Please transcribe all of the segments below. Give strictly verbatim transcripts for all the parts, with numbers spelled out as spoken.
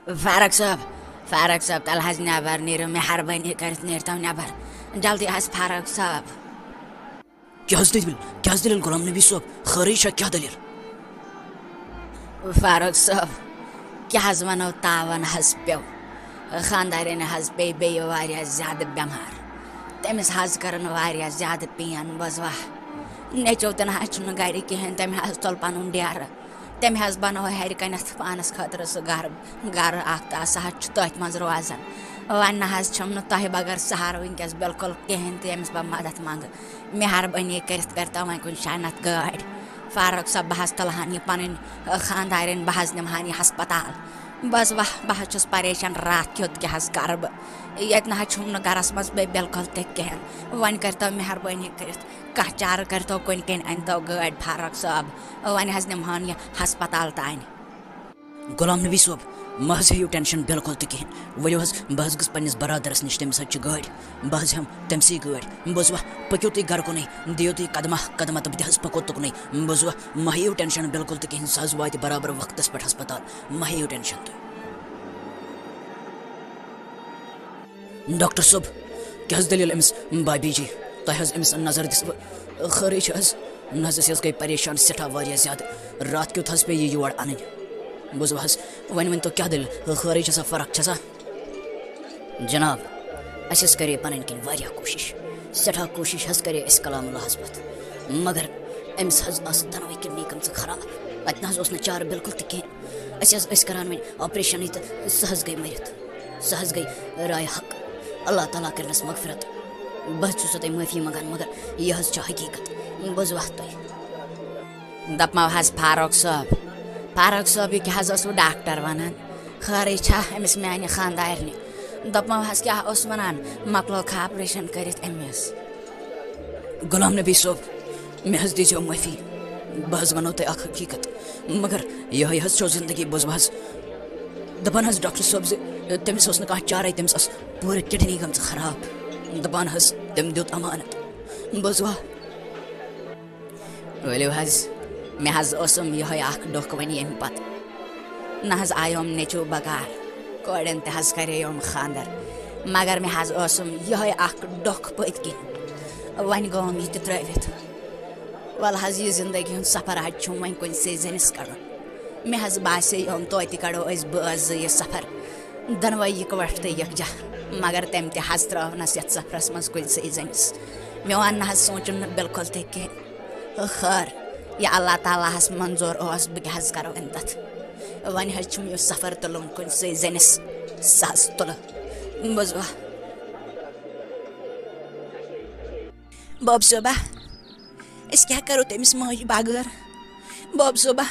فاروق صٲب، فاروق صٲب، تَلہٕ حظ نٮ۪بر نیٖرِو، مہربٲنی کٔرِتھ نیٖرتو نٮ۪بر۔ جلدی حظ فاروق صٲب۔ کیٛاہ حظ دٔلیٖل؟ کیٛاہ حظ دٔلیٖل غلام نبی صٲب؟ خٲرٕے چھا؟ کیٛاہ دٔلیٖل؟ فاروق صٲب، کیٛاہ حظ وَنو، تاوَن حظ پیوٚو۔ خانٛدارِنۍ حظ پیٚیہِ بیٚیہِ واریاہ زیادٕ بٮ۪مار۔ تٔمِس حظ کٔرٕن واریاہ زیادٕ پین، بوزوا؟ نیٚچو تہِ نہ حظ چھُنہٕ گَرِ کِہیٖنۍ، تٔمۍ حظ تُل پَنُن ڈیرٕ۔ تٔمۍ حظ بنوو ہیرِ کنٮ۪تھ پانس خٲطرٕ سُہ گرٕ، گرٕ اکھ تہٕ سُہ حظ چھُ تٔتھۍ منٛز روزان۔ وۄنۍ نہ حظ چھُم نہٕ تۄہہِ بغٲر سہارٕ وٕنکیٚس بالکل کِہیٖنۍ تہِ، ییٚمِس بہٕ مدد منٛگہٕ۔ مہربٲنی کٔرِتھ کٔرتو وۄنۍ کُنہِ جایہِ نتہٕ گٲڑۍ۔ فاروق صٲب، بہٕ حظ تُلہٕ ہن یہِ پنٕنۍ خانٛدارِنۍ، بہٕ حظ نِمہٕ ہن یہِ ہسپتال۔ بس واہ، بہٕ حظ چھُس پریشان، راتھ کیُتھ کیٛاہ حظ کرٕ بہٕ؟ ییٚتہِ نہ حظ چھُم نہٕ گرس منٛز بیٚیہِ بالکل تہِ کِہیٖنۍ۔ وۄنۍ کٔرتو مہربٲنی کٔرِتھ کانٛہہ چارٕ کٔرتو کُنہِ کِنۍ، أنتو گٲڑۍ فاروق صٲب، وۄنۍ حظ نِمہٕ ہن یہِ ہسپتال تانۍ۔ غلام نبی صٲب، مہ حظ ہیٚیِو ٹینشن بالکل تہِ کِہیٖنۍ۔ ؤلِو حظ، بہٕ حظ گژھٕ پننِس برادرس نِش، تٔمِس حظ چھِ گٲڑۍ، بہٕ حظ ہٮ۪مہٕ تٔمسٕے گٲڑۍ۔ بوزوا؟ پٔکِو تُہۍ گرٕ کُنٕے، دِیِو تُہۍ قدمہ قدمہ تہٕ بہٕ تہِ حظ پکو تُکنُے۔ بوزوا؟ مہ ہیٚیِو ٹینشن بالکل تہِ کِہیٖنۍ، سُہ حظ واتہِ برابر وقتس پٮ۪ٹھ ہسپتال، مہ ہیٚیِو ٹینشن تُہۍ۔ ڈاکٹر صٲب، کیٛاہ حظ دٔلیٖل أمِس بابی جی؟ تۄہہِ حظ أمِس نظر دِژوٕ؟ خٲرٕے چھِ حظ؟ نہ حظ، أسۍ حظ گٔے پریشان سٮ۪ٹھاہ واریاہ زیادٕ۔ راتھ کیُتھ حظ پیٚیہِ یہِ یور اَنٕنۍ۔ بوٗزوٕ حظ، وۄنۍ ؤنۍ تو کیٛاہ دٔلیٖل؟ خٲرٕے چھےٚ سا، فرق چھےٚ سا؟ جناب، اَسہِ حظ کَرے پَنٕنۍ کِنۍ واریاہ کوٗشِش، سٮ۪ٹھاہ کوٗشِش حظ کَرے اَسہِ کلام اللہَس پَتھ، مگر أمِس حظ آسہٕ دۄنوَے کِڈنی گٔمژٕ خراب۔ اَتہِ نہ حظ اوس نہٕ چارٕ بِلکُل تہِ کِہیٖنۍ۔ أسۍ حظ ٲسۍ کران وۄنۍ آپریشنٕے تہٕ سۄ حظ گٔے مٔرِتھ۔ سۄ حظ گٔے راے حق۔ اللہ تعالیٰ کٔرنَس مغفرت۔ بہٕ حظ چھُسو تۄہہِ معٲفی منٛگان، مگر یہِ حظ چھِ حقیٖقت۔ بوٗزوا تُہۍ؟ دَپمو حظ فاروق صٲب، فاروق صٲب، یہِ کیٛاہ حظ اوسوٕ ڈاکٹر وَنان؟ خٲرٕے چھا أمِس میٛانہِ خانٛدارنہِ؟ دوٚپمو حظ کیٛاہ اوس وَنان، مۄکلوکھا آپریشن کٔرِتھ أمِس؟ غلام نبی صٲب، مےٚ حظ دیٖزیو معٲفی، بہٕ حظ وَنو تۄہہِ اَکھ حقیٖقت، مگر یِہوٚے حظ چھو زِندگی، بوٗزوٕ حظ؟ دَپان حظ ڈاکٹر صٲب زِ تٔمِس اوس نہٕ کانٛہہ چارَے، تٔمِس ٲس پوٗرٕ کِڈنی گٔمٕژ خراب۔ دَپان حظ تٔمۍ دیُت اَمانت، بوٗزوا؟ ؤلِو حظ، مےٚ حظ اوسُم یِہوٚے اَکھ ڈۄکھ وۄنۍ ییٚمہِ پَتہٕ۔ نہ حظ آیوم نیٚچوٗ بکار، کورٮ۪ن تہِ حظ کَرییوم خانٛدر، مگر مےٚ حظ اوسُم یِہوٚے اَکھ ڈۄکھ پٔتۍ کِنۍ۔ وۄنۍ گوٚوُم یہِ تہِ ترٛٲوِتھ۔ وَلہٕ حظ، یہِ زِندگی ہُنٛد سفر حظ چھُم وۄنۍ کُنہِ سٕے زٔنِس کَڑُن۔ مےٚ حظ باسییوم توتہِ کَڑو أسۍ بٲژ زٕ یہِ سفر، دۄنوَے یِکوَٹہٕ تہٕ یِکجاہ، مگر تٔمۍ تہِ حظ ترٛٲونَس یَتھ سفرَس منٛز کُنہِ سٕے زٔنِس۔ میون نہ حظ سوٗنٛچُن نہٕ بِلکُل تہِ کینٛہہ۔ خٲر، یہِ اللہ تعالیٰ ہَس منظوٗر اوس، بہٕ کیٛاہ حظ کَرٕ وۄنۍ تَتھ؟ وۄنۍ حظ چھُم یہِ سفر تُلُن کُنہِ سٕے زٔنِس، سُہ حظ تُلہٕ۔ بوٗزوا؟ باب صٲبہ، أسۍ کیٛاہ کَرو تٔمِس ماجہِ بغٲر؟ باب صٲبہ،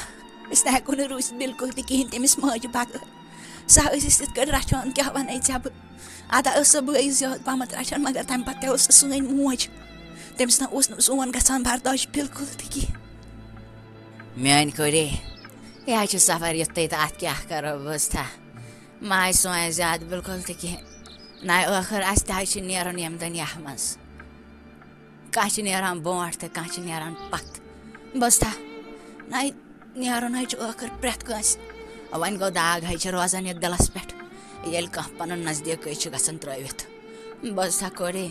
أسۍ نہ ہٮ۪کو نہٕ روٗزِتھ بِلکُل تہِ کِہیٖنۍ تٔمِس ماجہِ بغٲر۔ سۄ ٲس أسۍ تِتھ کٲٹھۍ رَچھان، کیٛاہ وَنَے ژےٚ بہٕ؟ اَدا ٲس سۄ بٲیِس زیادٕ پَہمَتھ رَچھان، مگر تَمہِ پَتہٕ تہِ ٲس سۄ سٲنۍ موج۔ تٔمِس نہ اوس نہٕ سون گژھان برداش بِلکُل تہِ کِہیٖنۍ۔ میٛانہِ کورے، یہِ حظ چھُ سفر یُتھُے تہٕ اَتھ کیٛاہ کَرو بوٗزتھا؟ ماجہِ سونٛچ زیادٕ بِلکُل تہِ کِہیٖنۍ۔ نہ ٲخٕر اَسہِ تہِ حظ چھُ نیرُن ییٚمہِ دُنیاہ منٛز۔ کانٛہہ چھُ نیران برونٛٹھ تہٕ کانٛہہ چھُ نیران پتھ۔ بوٗزتھا؟ نَے، نیرُن حظ چھُ ٲخٕر پرٛٮ۪تھ کٲنٛسہِ۔ وۄنۍ گوٚو، داغ حظ چھِ روزان یَتھ دِلس پٮ۪ٹھ، ییٚلہِ کانٛہہ پنُن نزدیٖکٕے چھُ گژھان ترٛٲوِتھ۔ بوٗزتھا کورے؟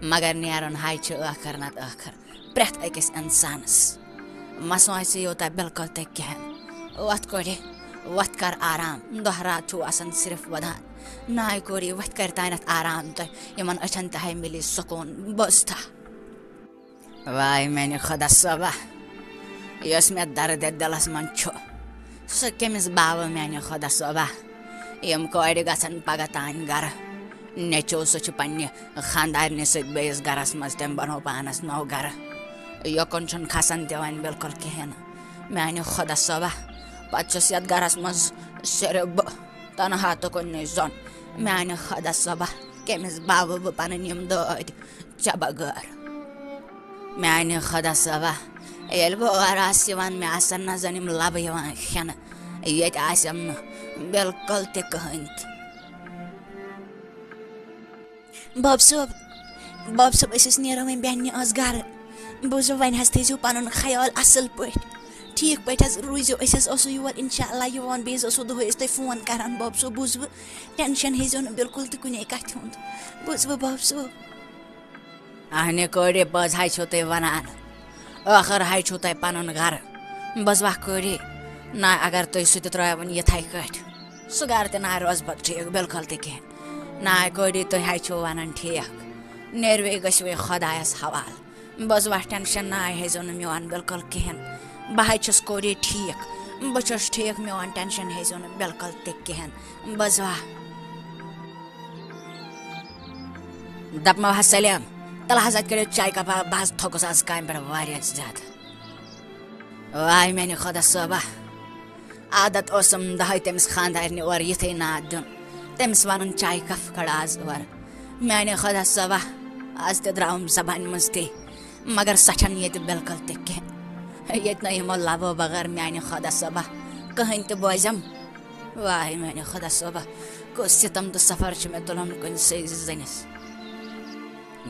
مگر نیرُن حظ چھُ ٲخٕر نتہٕ ٲخٕر پرٛٮ۪تھ أکِس اِنسانس۔ مہ سونٛچ ژٕ یوٗتاہ بِلکُل تہِ کِہیٖنۍ۔ وۄتھ کورے، وۄتھ کر آرام، دۄہ راتھ چھُو آسان صرف وَدان۔ ناے کورے، وۄتھ کر تانٮ۪تھ آرام تہٕ یِمن أچھن تہِ ہاے مِلی سکوٗن۔ بوٗزتھا؟ واے میانہِ خۄدا صٲبہ، یۄس مےٚ درد یتھ دِلس منٛز چھُ، سُہ کٔمِس باوٕ میانہِ خۄدا صٲبہ؟ یِم کورِ گژھن پگاہ تانۍ گرٕ۔ نیٚچو سُہ چھُ پننہِ خانٛدارنہِ سۭتۍ بیٚیِس گرس منٛز، تٔمۍ بنوو پانس نوٚو گرٕ۔ یوکُن چھُنہٕ کھسان تہِ وۄنۍ بالکل کِہیٖنۍ۔ میانہِ خۄدا صٲبہ، پتہٕ چھُس یتھ گرس منٛز صرف بہٕ، تنہا تہٕ کُنی زوٚن۔ میانہِ خۄدا صٲبہ، کٔمِس باوٕ بہٕ پنٕنۍ یِم دٲدۍ؟ ژےٚ بغٲر۔ میانہِ خۄدا صٲبہ، ییٚلہِ بہٕ اورٕ آسہٕ یِوان، مےٚ آسن نہ زن یِم لبہٕ یِوان کھٮ۪نہٕ، ییٚتہِ آسٮ۪م نہٕ بالکل تہِ کٕہٕنۍ تہِ۔ باب صٲب، باب صٲب، أسۍ ٲسۍ نیران وۄنۍ بیٚنہِ آز گرٕ۔ بوٗزِو، وۄنۍ حظ تھٲیزیو پنُن خیال اصل پٲٹھۍ۔ ٹھیٖک پٲٹھۍ حظ روٗزِو، أسۍ حظ آسو یور اِنشاء اللہ یِوان، بیٚیہِ حظ آسو دۄہَے أسۍ تۄہہِ فون کَران، بَب صٲب، بوٗزوٕ؟ ٹٮ۪نشَن ہیٚزیو نہٕ بِلکُل تہِ کُنے کَتھِ ہُنٛد، بوٗزوٕ بَب صٲب؟ اہنہِ کورِ، پٔز ہاے چھِو تُہۍ وَنان، ٲخٕر ہاے چھُو تۄہہِ پَنُن گَرٕ، بٔزوَکھ کورِ، نہ اگر تُہۍ سُہ تہِ ترٛٲوُن یِتھَے کٲٹھۍ، سُہ گَرٕ تہِ نہ روزِ پَتہٕ ٹھیٖک بِلکُل تہِ کِہیٖنۍ۔ نہ کورِ، تُہۍ ہاے چھِو وَنان ٹھیٖک، نیرِوے گٔژھِوے خۄدایَس حوالہٕ۔ بٔزوَٹھ ٹٮ۪نشَن نہ ہیزیو نہٕ میون بِلکُل کِہیٖنۍ۔ بہٕ حظ چھُس کوٗری ٹھیٖک۔ بہٕ چھُس ٹھیٖک، میون ٹٮ۪نشَن ہیزیو نہٕ بِلکُل تہِ کِہیٖنۍ۔ بٔزوا۔ دَپمو حظ سلیم، تَلہٕ حظ اَتہِ کٔرِو چاے کَپا، بہٕ حظ تھوٚکُس آز کامہِ پٮ۪ٹھ واریاہ زیادٕ۔ واے میٛانہِ خۄدا صٲبہ، عادت اوسُم دۄہَے تٔمِس خانٛدارنہِ اورٕ یِتھُے ناد دیُن، تٔمِس وَنُن، "چایہِ کپ کھڑ آز اورٕ۔" میٛانہِ خۄدا صٲبہ، آز تہِ درٛاوُم زبانہِ منٛز تی، مگر سۄ چھَنہٕ ییٚتہِ بِلکُل تہِ کینٛہہ۔ ییٚتہِ نہٕ یِمو لبو بغٲر میٛانہِ خۄدا صٲبہ کٕہٕنۍ تہِ بوزٮ۪م۔ واے میٛانہِ خۄدا صٲبہ، کُس سِتم تہٕ سفر چھُ مےٚ تُلُن کُنہِ سٕے زٔنِس۔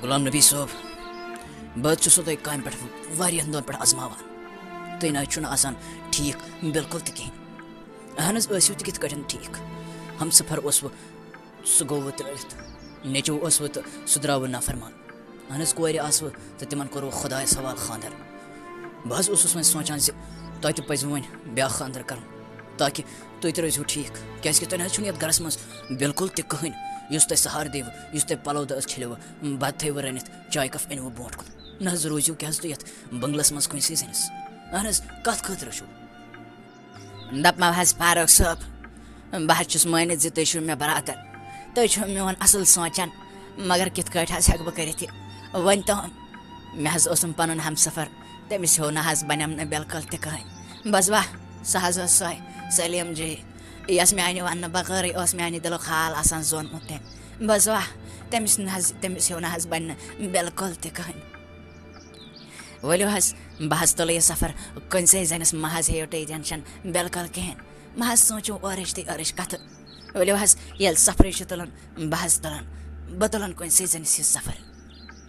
غلام نبی صٲب، بہٕ حظ چھُسو تۄہہِ کامہِ پٮ۪ٹھ واریاہَن دۄہَن پٮ۪ٹھ آزماوان۔ تُہۍ نہ حظ چھُو نہٕ آسان ٹھیٖک بِلکُل تہِ کِہیٖنۍ۔ اہن حظ، ٲسِو تہِ کِتھ کٲٹھۍ ٹھیٖک؟ ہمسفر اوسوٕ، سُہ گوٚوٕ ترٛٲوِتھ۔ نیٚچوٗ اوسوٕ تہٕ سُہ درٛاوٕ نافرمان۔ اہن حظ، کورِ آسوٕ تہٕ تِمَن کوٚروٕ خۄدایَس حوالہٕ خانٛدر۔ بہٕ حظ اوسُس وۄنۍ سونٛچان زِ تۄہہِ تہِ پَزِوٕ وۄنۍ بیٛاکھ خانٛدر کَرُن، تاکہِ تُہۍ تہِ روٗزِو ٹھیٖک، کیٛازِکہِ تۄہہِ نہ حظ چھُنہٕ یَتھ گَرَس منٛز بِلکُل تہِ کٕہٕنۍ یُس تۄہہِ سہارٕ دِیِوٕ، یُس تۄہہِ پَلو دٲز چھٔلِوٕ، بَتہٕ تھٲیوٕ رٔنِتھ، چایہِ کپ أنِوٕ برونٛٹھ کُن۔ نہ حظ روٗزِو کیٛازِ تُہۍ یَتھ بنٛگلَس منٛز کُنہِ سٕے زٔنِس۔ اہن حظ، کَتھ خٲطرٕ چھُو؟ دَپمو حظ فاروق صٲب، بہٕ حظ چھُس مٲنِتھ زِ تُہۍ چھِو مےٚ برادر، تُہۍ چھِو میون اَصٕل سونٛچان، مگر کِتھ کٲٹھۍ حظ ہٮ۪کہٕ بہٕ کٔرِتھ یہِ؟ ؤنۍ تو، مےٚ حظ اوسُم پَنُن ہمسفر، تٔمِس ہیوٗ نہ حظ بَنٮ۪م نہٕ بِلکُل تہِ کٕہٕنۍ۔ بٔزوا، سۄ حظ ٲس سۄے سلیٖم جی، یۄس میٛانہِ وَننہٕ بغٲرٕے اوس میٛانہِ دِلُک حال آسان زونمُت تٔمۍ۔ بٔزوا، تٔمِس نہ حظ، تٔمِس ہیوٗ نہ حظ بَنہِ نہٕ بِلکُل تہِ کٕہٕنۍ۔ ؤلِو حظ، بہٕ حظ تُلہٕ یہِ سفر کُنہِ سٕے زٔنِس، مہ حظ ہیٚیِو تُہۍ ٹٮ۪نشن بِلکُل کِہیٖنۍ۔ مہ حظ سونٛچِو اورٕچ تہٕ یورٕچ کَتھٕ۔ ؤلِو حظ، ییٚلہِ سفرٕے چھُ تُلُن، بہٕ حظ تُلَن، بہٕ تُلَن کُنہِ سٕے زٔنِس یہِ سفر۔